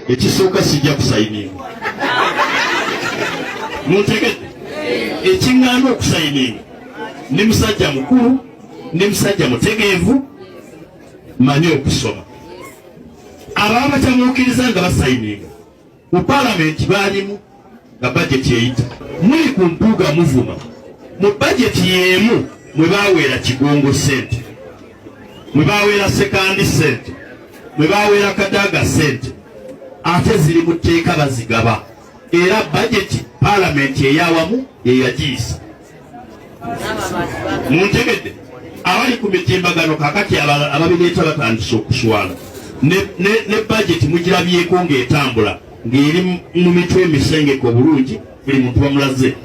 Ekisooka, sijja kusayininga. Muntegedde? Ekiŋŋaana okusayininga, ndi musajja mukulu, ndi musajja mutegeevu, manyi okusoma. Ababa batamuukiriza nga basayininga mu Palamenti baalimu nga bajeti eyita. Muli ku Mpuuga muvuma, mu bajeti y'emu mwe baweera Kigongo ssente, mwe baweera Sekandi ssente, mwe baweera Kadaga ssente, ate ziri mu tteeka bazigaba, era bajeti Palamenti eyawamu yeyagiyisa. Muntegedde? Abali ku mitimbagano kakati ababireeta batandise okuswala. Ne bajeti mugirabyeko ng'etambula, ng'eri mu mitwe emisengeke obulungi, buli muntu bamulaze.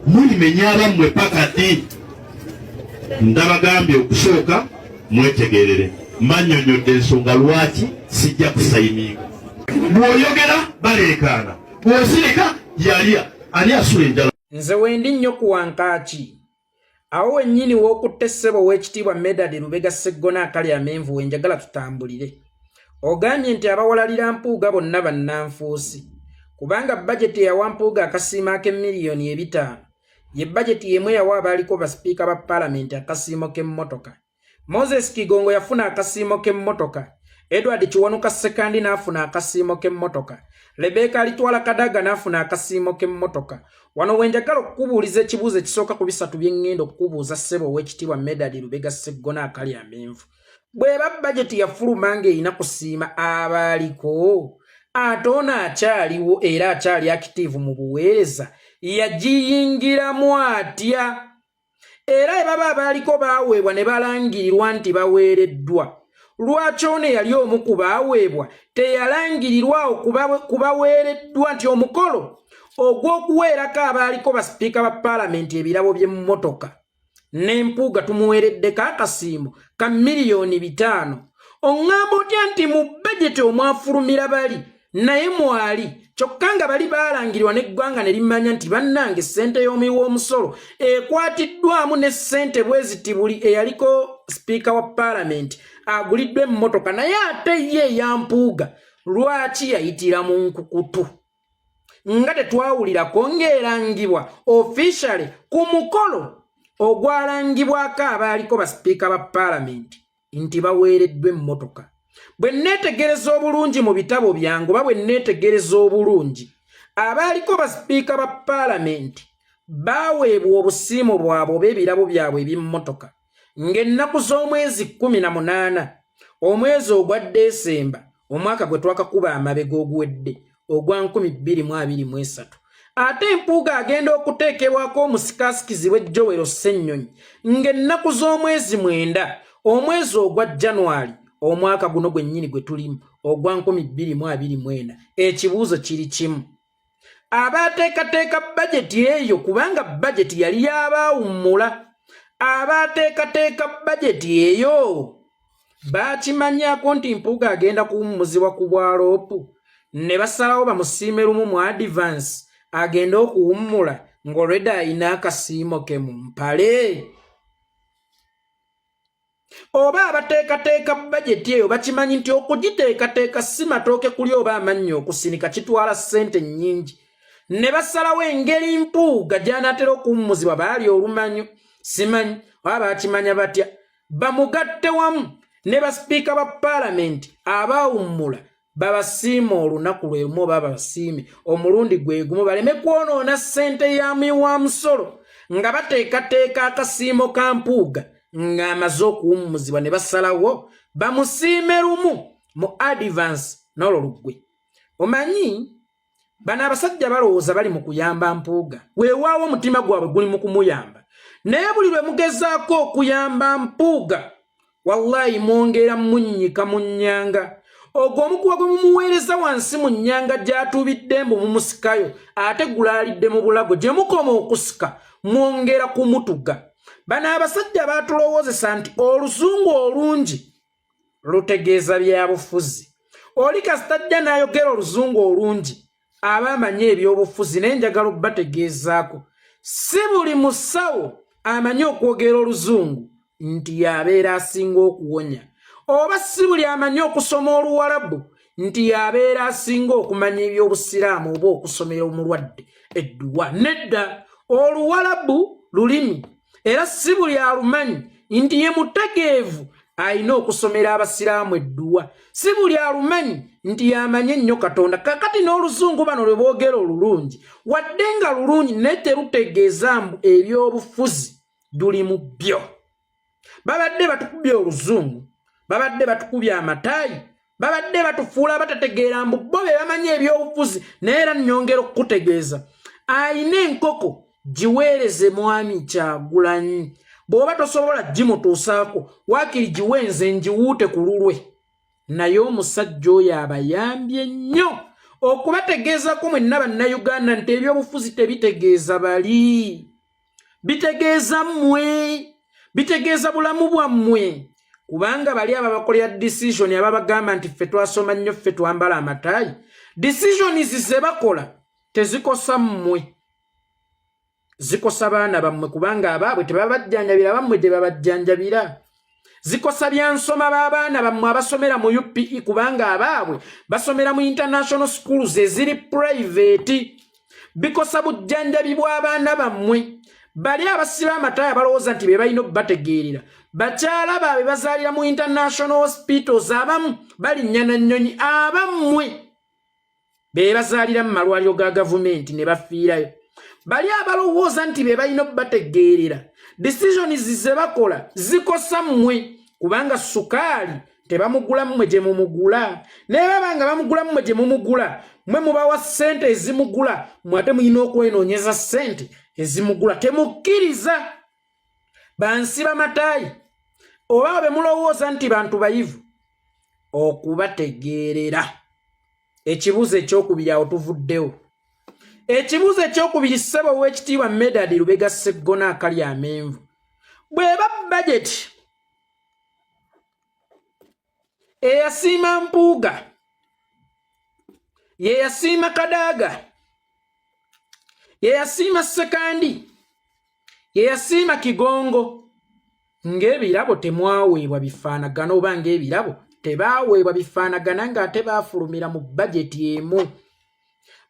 Mulimenya abammwe paka ddi? Ndabagambye, okusooka mwetegerere, mbanyonyodde ensonga lwaki sijja kusayininga. Bw'oyogera baleekaana, bw'osirika yalya ani asula enjala. Nze wendi nnyo ku wankaaki. Awo wennyini w'okutte, ssebo ow'ekitiibwa Medard Lubega Sseggona akali amenvu, we njagala tutambulire. Ogambye nti abawalalira Mpuuga bonna bannanfuusi, kubanga bajeti eyawa Mpuuga akasiimo ak'emiliyoni 500 ye bajeti y'emu eyawa abaaliko basipiika ba Paalamenti akasiimo k'emmotoka. Moses Kigongo yafuna akasiimo k'emmotoka, Edward Kiwanuka Sekandi n'afuna akasiimo k'emmotoka, Rebecca Alitwala Kadaga n'afuna akasiimo k'emmotoka. Wano we njagala okukubuuliza ekibuuzo ekisooka ku bisatu bye ŋŋenda okukubuuza, ssebo ow'ekitiibwa Medard Lubega Sseggona akali amenvu. Bw'eba bajeti yafuluma ng'erina kusiima abaaliko, ate ono akyaliwo era akyali active mu buweereza yagiyingiramu atya? Era ebaba abaaliko baaweebwa ne balangirirwa nti baweereddwa, lwaki ono eyali omu ku baaweebwa teyalangirirwawo ku baweereddwa nti omukolo ogw'okuweerako abaaliko basipiika ba Paalamenti ebirabo by'emmotoka n'empuuga tumuweereddeko akasiimo ka miliyoni 5? Oŋŋamba otya nti mu bajeti omwafulumira bali naye mwali, kyokka nga bali baalangirirwa n'eggwanga ne limanya nti bannange ssente y'omuwi w'omusolo ekwatiddwamu ne ssente bwe ziti, buli eyaliko sipiika wa Paalamenti aguliddwa emmotoka, naye ate ye eya Mpuuga lwaki yayitira mu nkukutu nga tetwawulirako ng'erangibwa officially ku mukolo ogwalangibwako abaaliko basipiika ba Paalamenti nti baweereddwa emmotoka? Bwe nneetegereza obulungi mu bitabo byange, oba bwe nneetegereza obulungi, abaaliko basipiika ba Paalamenti baaweebwa obusiimo bwabwe oba ebirabo byabwe eby'emmotoka ng'ennaku z'omwezi 18, omwezi ogwa Desemba, omwaka gwe twakakuba amabega oguwedde ogwa 2023, ate Empuuga agenda okuteekebwako omusikaasikizibwa Joel Ssennyonyi ng'ennaku z'omwezi 9, omwezi ogwa January, omwaka guno gwennyini gwe tulimu ogwa 2024. Ekibuuzo kiri kimu: abaateekateeka bajeti eyo, kubanga bajeti yali yabaawummula, abaateekateeka bajeti eyo baakimanyako nti Mpuuga agenda kuwummuzibwa ku bwaloopu, ne basalawo bamusiime lumu mu advance, agende okuwummula ng'olwedde ayina akasiimo ke mu mpale? Oba abateekateeka bajeti eyo bakimanyi nti okugiteekateeka si matooke kuli oba amannyo okusinika, kitwala ssente nnyingi, ne basalawo engeri Mpuuga gy'anaatera okuwummuzibwa baali olumanyo, simanyi oba baakimanya batya, bamugatte wamu ne basipiika ba Paalamenti abaawummula, babasiime olunaku lwe lumu oba babasiime omulundi gwe gumu, baleme kwonoona ssente ya muwi wa musolo nga bateekateeka akasiimo ka Mpuuga ng'amaze okuwummuzibwa, ne basalawo bamusiime lumu mu advance n'olwo luggwe? Omanyi bano abasajja balowooza bali mu kuyamba Mpuuga. Weewaawo, omutima gwabwe guli mu kumuyamba, naye buli lwe mugezaako okuyamba Mpuuga, wallayi mwongera munnyika mu nnyanga. Ogwo omukuwa gwe mumuweereza wansi mu nnyanga gy'atuubidde mbu mumusikayo, ate gulaalidde mu bulago. Gye mukoma okusika, mwongera kumutuga. Bano abasajja baatulowoozesa nti oluzungu olungi lutegeeza byabufuzi. Oli kasita ajja n'ayogera oluzungu olungi aba amanyi ebyobufuzi, naye njagala obbategeezaako, si buli musawo amanyi okwogera oluzungu nti yabeera asinga okuwonya, oba si buli amanyi okusoma Oluwalabu. nti yabeera asinga okumanya eby'obusiraamu oba okusomera omulwadde edduwa. Nedda, oluwalabu lulimi era si buli alumanyi nti ye mutegeevu alina okusomera abasiraamu edduwa, si buli alumanyi nti yamanyi ennyo Katonda. Kakati n'oluzungu bano lwe boogera olulungi, wadde nga lulungi, naye terutegeeza mbu ebyobufuzi luli mu byo. Babadde batukubye oluzungu, babadde batukubye amataayi, babadde batufuula abatategeera mbu bo be bamanyi ebyobufuzi. Naye era nnyongera okukutegeeza, ayina enkoko giweereze Mwami Kyagulanyi. Bw'oba tosobola gimutuusaako, waakiri giwenze ngiwuute ku lulwe. Naye omusajja oyo abayambye nnyo okubategeezako mwenna Bannayuganda nti ebyobufuzi tebitegeeza bali, bitegeeza mmwe, bitegeeza bulamu bwammwe. Kubanga bali ababakolera decision, ababagamba nti ffe twasoma nnyo, ffe twambala amataayi, decisions ze bakola tezikosa mmwe, zikosa baana bammwe, kubanga abaabwe tebabajjanjabira, bammwe gye babajjanjabira. Zikosa byansoma b'abaana bammwe abasomera mu UPE, kubanga abaabwe basomera mu international schools eziri private. Bikosa bujjanjabi bw'abaana bammwe. Bali abasiba amataaya balowooza nti be balina obubategeerera, bakyala baabwe bazaalira mu international hospitals, abamu balinnya na nnyonyi, abammwe be bazaalira mu malwaliro ga gavumenti ne bafiirayo. Bali abalowooza nti be balina obubategeerera, decisions ze bakola zikosa mmwe, kubanga sukaali tebamugula mmwe gye mumugula. Naye baba nga bamugula mmwe gye mumugula, mmwe mubawa ssente ezimugula, mmwe ate mulina okwenoonyeza ssente ezimugula. Temukkiriza bansiba mataayi oba be mulowooza nti bantu bayivu okubategeerera. Ekibuuzo ekyokubiri, awo tuvuddewo. Ekibuuzo ekyokubiri, ssebo ow'ekitiibwa Medard Lubega Sseggona akali amenvu, bw'eba bajeti eyasiima Mpuuga, ye yasiima Kadaaga, ye yasiima Ssekandi, ye yasiima Kigongo, ng'ebirabo temwaweebwa bifaanagana, oba ng'ebirabo tebaaweebwa bifaanagana, ng'ate baafulumira mu bajeti emu,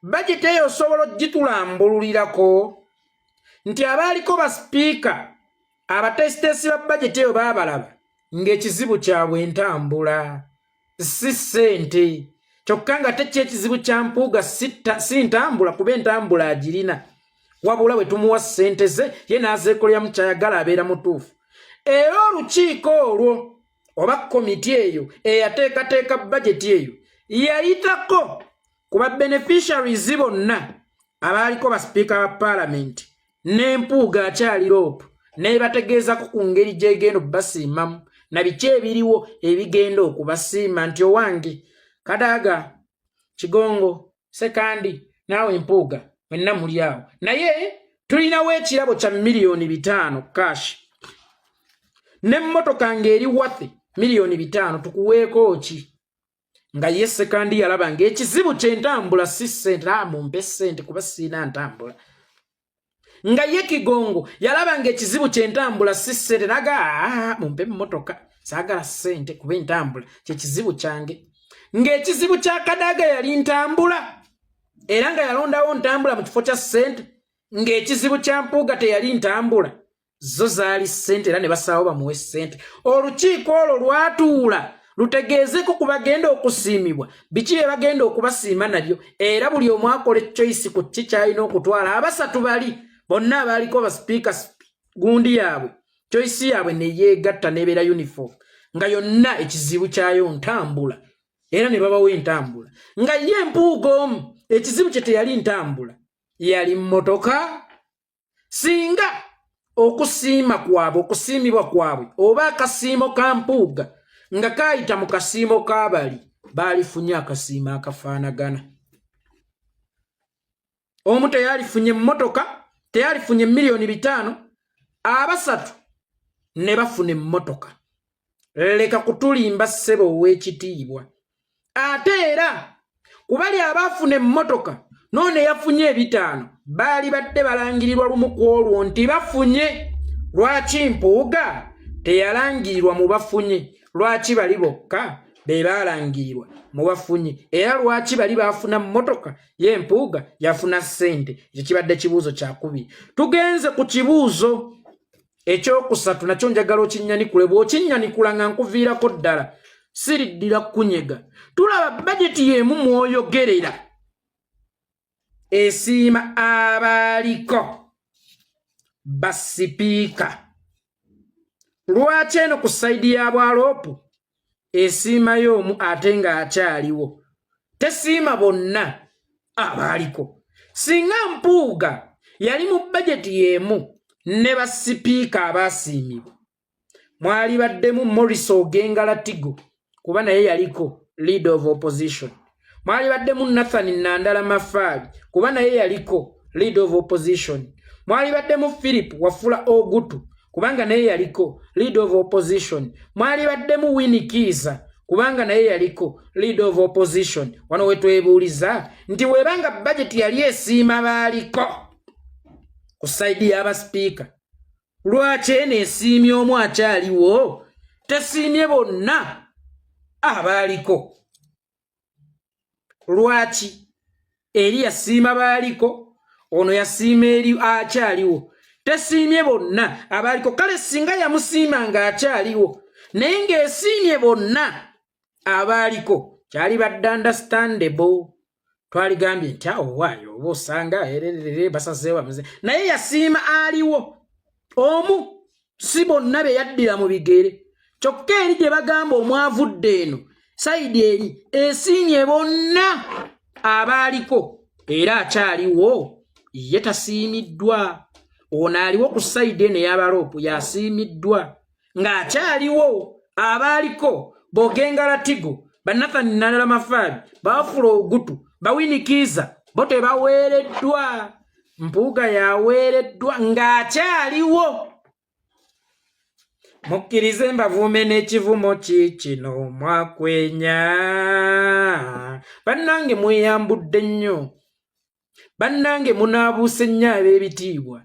bajeti eyo osobola ogitulambululirako nti abaaliko basipiika abateesiteesi ba bajeti eyo baabalaba ng'ekizibu kyabwe entambula si ssente, kyokka nga tekyo ekizibu kya Mpuuga si ntambula, kuba entambula agirina, wabula bwe tumuwa ssente ze ye n'azeekoleramu kyayagala abeera mutuufu. Era olukiiko olwo oba komiti eyo eyateekateeka bajeti eyo yayitako ku ba beneficiaries bonna abaaliko basipiika ba paalamenti ne Mpuuga akyali LOP, n'ebategeezako ku ngeri gy'egenda okubasiimamu na biki ebiriwo ebigenda okubasiima, nti owange Kadaaga, Kigongo, Sekandi, naawe Mpuuga, mwenna muli awo, naye tulinawo ekirabo kya 5,000,000 cash n'emmotoka ng'eri worth 5,000,000, tukuweeko ki? Nga ye Sekandi yalaba ng'ekizibu ky'entambula si ssente, a mumpe ssente kuba siina ntambula. Nga ye Kigongo yalaba ng'ekizibu ky'entambula si ssente, naga mumpe emmotoka, saagala ssente kuba entambula kyekizibu kyange. Ng'ekizibu kya Kadaaga yali ntambula, era nga yalondawo ntambula mu kifo kya ssente. Ng'ekizibu kya Mpuuga teyali ntambula, zo zaali ssente, era ne basaawo bamuwe ssente. Olukiiko olwo lwatuula lutegeezeko ku bagenda okusiimibwa biki bye bagenda okubasiima nabyo, era buli omu akola choice ku ki kyalina okutwala. Abasatu bali bonna abaaliko basipiika, gundi yaabwe, choice yaabwe neyeegatta n'ebeera uniform, nga yonna ekizibu kyayo ntambula, era ne babawo entambula. Nga ye Mpuuga omu ekizibu kye teyali ntambula, yali mmotoka. Singa okusiima kwabwe, okusiimibwa kwabwe oba akasiimo ka Mpuuga nga kaayita mu kasiimo k'abali, baalifunye akasiimo akafaanagana. Omu teyalifunye emmotoka, teyalifunye 5,000,000, abasatu ne bafuna emmotoka. Leka kutulimba, ssebo ow'ekitiibwa. Ate era kubali abaafuna emmotoka noono eyafunye ebitaano baali badde balangirirwa lumu ku olwo nti bafunye. Lwaki Mpuuga teyalangirirwa mu bafunye? Lwaki bali bokka? Be baalangirirwa mubafunye, era lwaki bali baafuna mmotoka, ye Mpuuga yafuna ssente? Ekyo kibadde kibuuzo kyakubiri. Tugenze ku kibuuzo ekyokusatu, nakyo njagala okinnyanikule. Bw'okinnyanikula nga nkuviirako ddala, siriddira kukunyega. Tulaba bajeti y'emu mwoyogerera esiima abaaliko basipiika. Lwaki eno ku sayidi ya bwaloopu esiimayo omu ate ng'akyaliwo, tesiima bonna abaaliko? Singa Mpuuga yali mu bajeti y'emu ne basipiika abaasiimibwa, mwalibaddemu Morris Ogenga Latigo, kuba naye yaliko leader of opposition, mwalibaddemu Nathan Nandala Mafabi, kuba naye yaliko leader of opposition, mwalibaddemu Philip Wafula Ogutu, kubanga naye yaliko leader of opposition, mwalibaddemu Winnie Kiiza, kubanga naye yaliko leader of opposition. Wano wetwebuuliza nti webanga bajeti yali esiima baaliko ku side y'abasipiika, lwaki eno esiimye omu akyaliwo, tesiimye bonna abaaliko? Lwaki eri yasiima baaliko, ono yasiima eri akyaliwo, tesiimye bonna abaaliko? Kale singa yamusiima ng'akyaliwo naye ng'esiimye bonna abaaliko, kyali badde understandable, twaligambye nti awo waayo oba osanga ererere basazeewo amaze. Naye yasiima aliwo omu, si bonna be yaddira mu bigere. Kyokka eri gye bagamba omwavudde, eno side eri esiimye bonna abaaliko era akyaliwo ye tasiimiddwa. Ono aliwo ku side eno ey'abaloopu yasiimiddwa ng'akyaliwo. Abaaliko Bogenga Latigo, Banathan Nandala Mafabi, Bafula Ogutu, ba Winnie Kiiza, bo tebaweereddwa. Mpuuga yaweereddwa ng'akyaliwo. Mukkirize mbavume n'ekivumo kiikino: mwakwenya bannange, mweyambudde nnyo bannange, munaabuuse nnyo ab'ebitiibwa.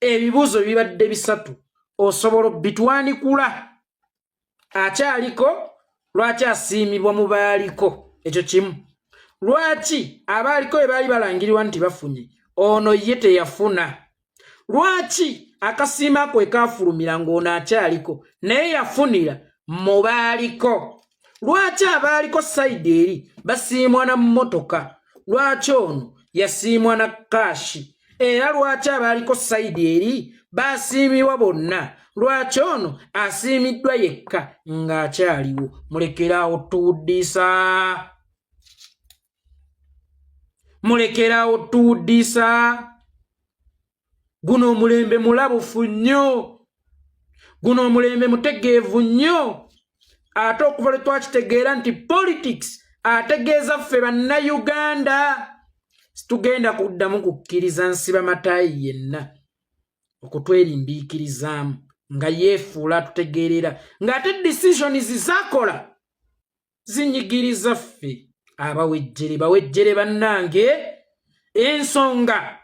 Ebibuuzo bibadde bisatu, osobola bitwanikula. Akyaliko lwaki asiimibwa mu baaliko? Ekyo kimu. Lwaki abaaliko bwe baali balangirirwa nti bafunye, ono ye teyafuna? Lwaki akasiima ako ekaafulumira ng'ono akyaliko naye yafunira mu baaliko? Lwaki abaaliko side eri basiimwa na mmotoka, lwaki ono yasiimwa na cash? Era lwaki abaaliko side eri basiimibwa bonna, lwaki ono asiimiddwa yekka ng'akyaliwo? Mulekeraawo tuwuddiisa, mulekeraawo tuwuddiisa. Guno omulembe mulabufu nnyo, guno omulembe mutegeevu nnyo. Ate okuva lwe twakitegeera nti politics ategeeza ffe Bannayuganda, situgenda kuddamu kukkiriza nsiba mataayi yenna okutwerimbiikirizaamu nga yeefuula atutegeerera, ng'ate decisions zakola zinyigiriza ffe abawejjere. Bawejjere bannange, ensonga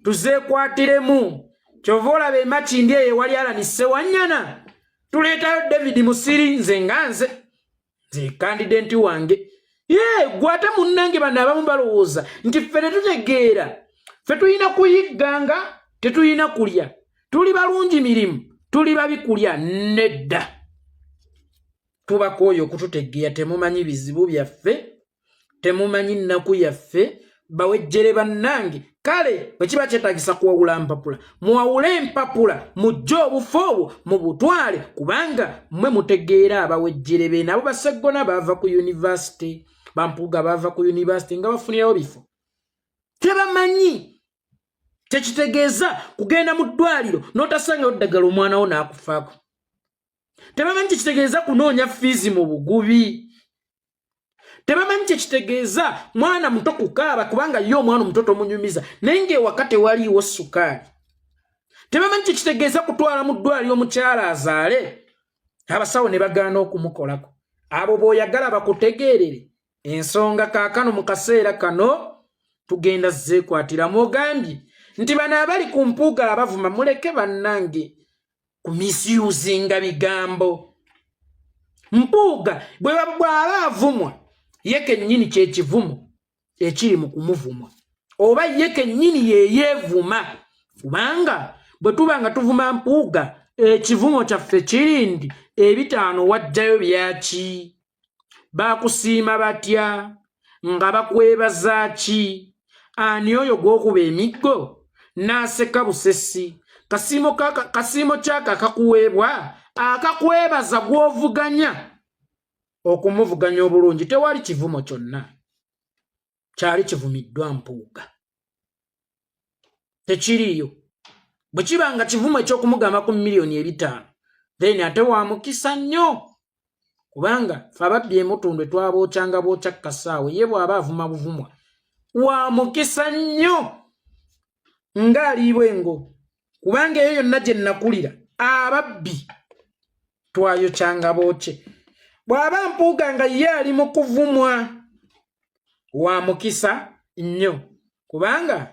tuzeekwatiremu. Kyova olaba emakindi eyo ewali Allan Ssewanyana, tuleetayo David Musiri. Nze nga nze, nze candidate wange ye gwe. Ate munnange, bano abamu balowooza nti ffe tetutegeera, ffe tulina kuyigganga, tetulina kulya, tuli balungi mirimu, tuli babi kulya. Nedda, tubakooyo okututegeera. Temumanyi bizibu byaffe, temumanyi nnaku yaffe, bawejjere bannange. Kale bwe kiba kyetagisa kuwawula mpapula, muwawule empapula, mujje obufo obwo mubutwale, kubanga mmwe mutegeera abawejjere be. Nabo Baseggona baava ku yunivasite, Bampuuga baava ku yunivasite nga bafunirawo bifo. Tebamanyi kyekitegeeza kugenda mu ddwaliro n'otasangayo ddagala, omwana wo n'akufaako. Tebamanyi kyekitegeeza kunoonya fiizi mu bugubi. Tebamanyi kyekitegeeza mwana muto kukaaba, kubanga ye omwana omuto tomunyumiza, naye ng'ewaka tewaliiwo sukaali. Tebamanyi kyekitegeeza kutwala mu ddwaliro omukyala azaale, abasawo ne bagaana okumukolako. Abo b'oyagala bakutegeerere ensonga kaakano, mu kaseera kano tugenda zeekwatiramu. Ogambye nti bano abali ku Mpuuga abavuma, muleke bannange ku misusinga bigambo. Mpuuga bw'aba avumwa, ye kennyini kyekivumo ekiri mu kumuvuma, oba ye kennyini yeyeevuma, kubanga bwe tuba nga tuvuma Mpuuga, ekivumo kyaffe kiri nti 5 wajjayo byaki, bakusiima batya, nga bakwebaza ki, ani oyo gw'okuba emiggo n'aseka busesi, kasiimo kyaka akakuweebwa akakwebaza gw'ovuganya okumuvuganya obulungi. Tewali kivumo kyonna kyali kivumiddwa Mpuuga, tekiriiyo. Bwe kiba nga kivumo ekyokumugamba ku miliyoni 5, then ate wa mukisa nnyo, kubanga fe ababbi emutundwe twabookyanga bookya kasaawe. Ye bw'aba avuma buvumwa, wa mukisa nnyo ng'aliibwa engo, kubanga eyo yonna gye nakulira ababbi twayokyanga bookye. Bw'aba Mpuuga nga ye ali mu kuvumwa, wa mukisa nnyo, kubanga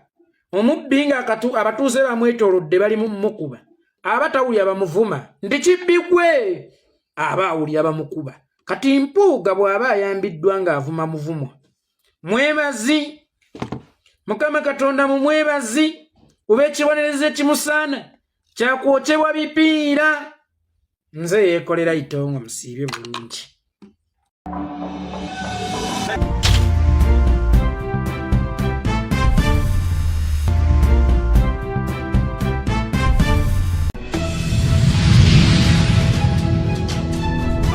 omubbi nga abatuuze bamwetoolodde bali mu mukuba, aba tawulira bamuvuma nti kibbi gwe, aba awulira bamukuba. Kati Mpuuga bw'aba ayambiddwa ng'avuma muvumwa, mwebazi Mukama Katonda, mumwebazi, kuba ekibonerezo ekimusaana kyakwokyebwa bipiira. Nze yeekolera itongo, musiibye bulungi.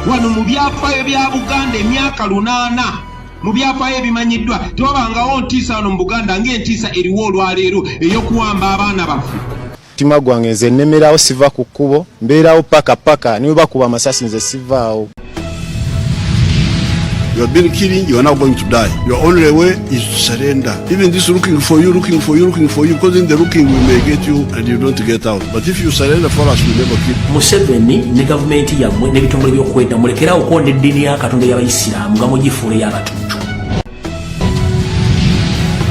Wano mu byafaayo bya Buganda, emyaka 800 mu byafaayo ebimanyiddwa, tewabangawo ntiisa wano mu Buganda ng'entiisa eriwo olwaleero ey'okuwamba abaana baffe. Mutima gwange, nze nnemerawo, siva ku kkubo, mbeerawo paka paka niwe bakuba amasasi, nze sivaawo. You have been killing, you are now going to die. Your only way is to surrender. Even this looking for you, looking for you, looking for you, because in the looking we may get you and you don't get out. But if you surrender for us, we never kill. Museveni ne gavumenti yammwe n'ebitongole by'okwenda, mulekerawo okwonda eddiini ya Katonda y'Abayisiraamu nga mugifuula ey'abatujju.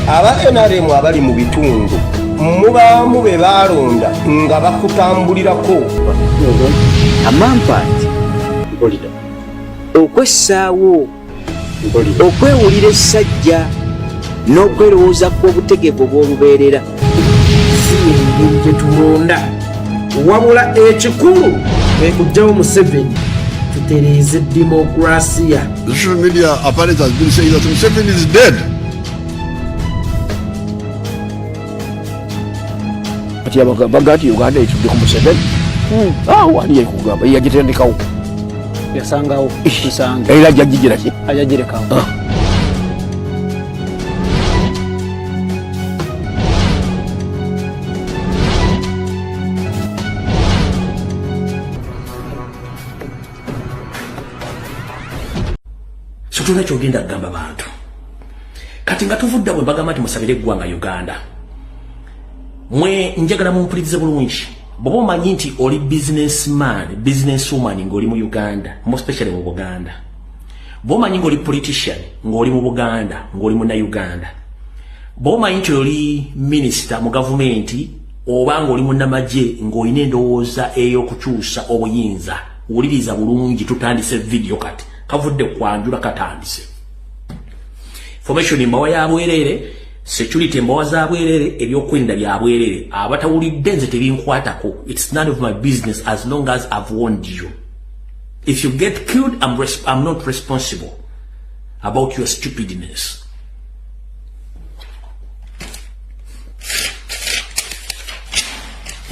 Aba NRM abali mu bitundu mubaamu be baalonda nga bakutambulirako. Amampaati, okwessaawo, okwewulira essajja n'okwerowooza kw'obutegeevu obw'olubeerera. Si engeri gye tulonda, wabula ekikulu kwe kuggyawo Museveni, tutereeze demokrasiya. The social media apparently has been saying that Museveni is dead. Kati baga nti Uganda etudde ku Museveni. Awo ani yakugamba yagitendekawo? Yasangawo kisange. Era ajja gigira ki? Ajagirekawo. So tulina kyogenda kugamba bantu kati nga tuvudde bwe mbagamba nti musabire eggwanga Uganda. Mwe njagala mumpulirize bulungi. Bw'oba omanyi nti oli businessman, business woman ng'oli mu Uganda, more especially mu Buganda, bw'omanyi omanyi ng'oli politician ng'oli mu Buganda, ng'oli munnauganda, bw'oba omanyi nti oli minisita mu gavumenti oba ng'oli munnamagye ng'olina endowooza ey'okukyusa obuyinza, wuliriza bulungi. Tutandise vidiyo kati, kavudde kwanjula, katandise. Information mbawa ya bwerere, security mbawa za bwerere, ebyokwerinda bya bwerere. Abatawulidde, nze tebinkwatako. It's none of my business as long as I've warned you. If you get killed, I'm not responsible about your stupidness.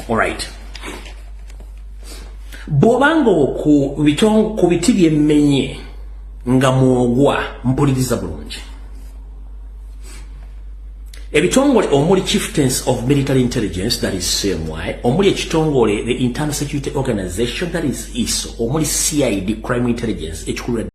Alright, bw'obanga ku biti byemmenye nga mwogwa, mpuliriza bulungi. Ebitongole omuli Chieftains of Military Intelligence, that is CMI, omuli ekitongole the Internal Security Organization, that is ISO, omuli CID, Crime Intelligence ekikulira.